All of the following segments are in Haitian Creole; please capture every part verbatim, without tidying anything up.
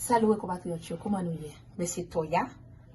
Salut konpatriyòt yo, kòman nou ye? Men se Toya.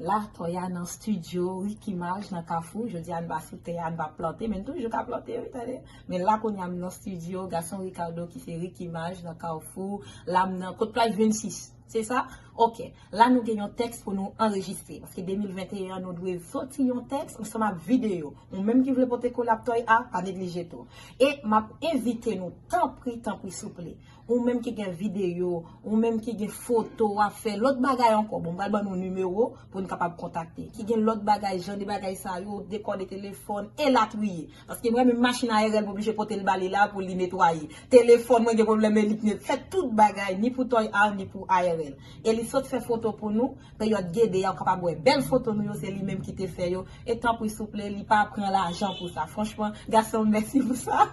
La, Toya nan studio Rick Image nan Kafou. Jodi a n pa sou tè a, n pa plante, men n toujou ka plante, wi, tande. Men la, kounye a, m nan studio gason Ricardo ki se Rick Image nan Kafou. La, m nan kot plaj vennsis. Se sa? Ok. La, nou gen yon tèks pou nou anrejistre. Paske de mil venteyen an, nou dwe soti yon tèks ansanm ak videyo. Ou menm ki vle pote kole ak Toya, pa neglije tou. E m ap envite nou, tanpri, tanpri, souple. Ou menm ki gen videyo, ou menm ki gen foto, w ap fè lòt bagay ankò. Bon, m pral ban nou nimewo pou n kapab kontakte. Ki gen lòt bagay, jan de bagay sa yo, dekò de telefòn, elatriye. Paske mwen menm machin A R L, m oblije pote l ba li la pou li netwaye. Telefòn, mwen gen pwoblèm elik net. Fè tout bagay, ni pou Toya, ni pou A R L. E li sot fè foto pou nou, peryòd gede a, ou kapab wè bèl foto nou yo, se li menm ki te fè yo. E tanpri, souple, li pa pran lajan pou sa. Franchman, gason, mèsi pou sa.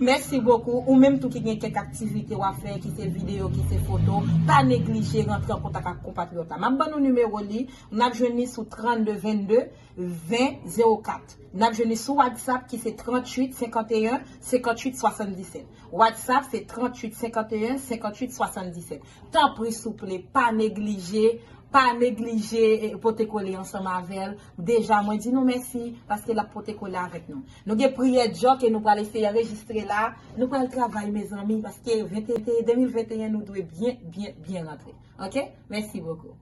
Mèsi bokou. Ou menm tou ki gen kèk aktivite w ap fè, ki se videyo, ki se foto, pa neglije rantre an kontak ak konpatriyòt la. M ap ban nou nimewo li, n ap jwenn li sou trannde vennde ven zewo kat. N ap jwenn li sou WhatsApp ki se tranntuit senkanteyen senkantuit swasanndisèt. WhatsApp se tranntuit senkanteyen senkantuit swasanndisèt. Tanpri, souple, pa neglije, pa neglije, eh, pote kole ansanm avè l. Deja, mwen di nou mèsi paske l ap pote kole avèk nou. Nou gen priyè djòk e nou pral eseye anrejistre la. Nou pral travay, mezanmi, paske vennteyen, de mil venteyen, nou dwe byen, byen, byen rantre. Ok? Mèsi bokou.